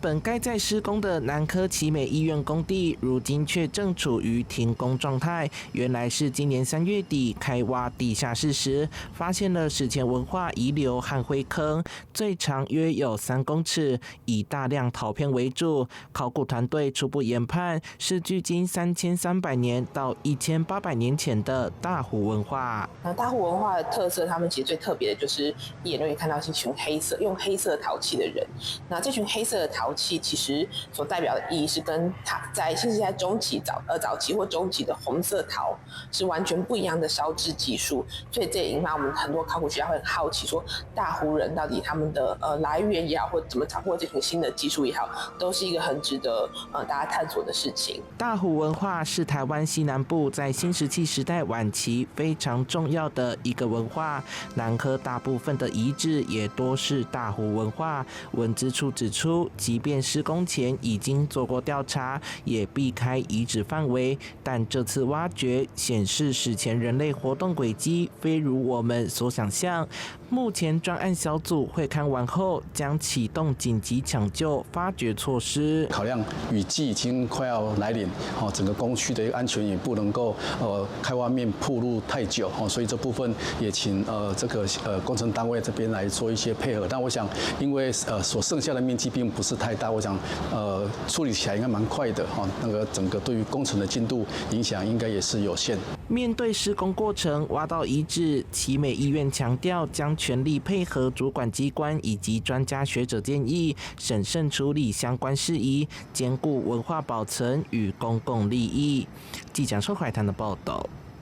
本該在施工的南科奇美醫院工地，如今卻正處於停工狀態。原來是今年3月底開挖地下室時，發現了史前文化遺留和灰坑，最長約有3公尺，以大量陶片為主。考古團隊初步研判，是距今3300年到1800年前的大湖文化。那大湖文化的特色，他們其實最特別的就是一眼就可以看到是一群黑色，用黑色陶器的人。那這群黑色的陶器其實所代表的意義是跟它在新石器中期早期或中期的紅色陶是完全不一樣的燒製技術，所以這也引發我們很多考古學家會很好奇，說大湖人到底他們的來源也好，或怎麼掌握這群新的技術也好，都是一個很值得大家探索的事情。大湖文化是台灣西南部在新石器時代晚期非常重要的一個文化，南科大部分的遺址也多是大湖文化。文資處指出，即便施工前已經做過調查，也避開遺址範圍，但這次挖掘顯示史前人類活動軌跡非如我們所想象。目前專案小組會勘完後，將啟動緊急搶救發掘措施。考量雨季已經快要來臨，哦，整個工區的一個安全也不能夠開挖面暴露太久，哦，所以這部分也請這個工程單位這邊來做一些配合。但我想，因為所剩下的面積並不是太大，我想處理起來應該蠻快的，哈，那個整個對於工程的進度影響應該也是有限。面對施工過程挖到遺址，奇美醫院強調將全力配合主管機關以及專家學者建議，審慎處理相關事宜，兼顧文化保存與公共利益。記者周懷談的報道。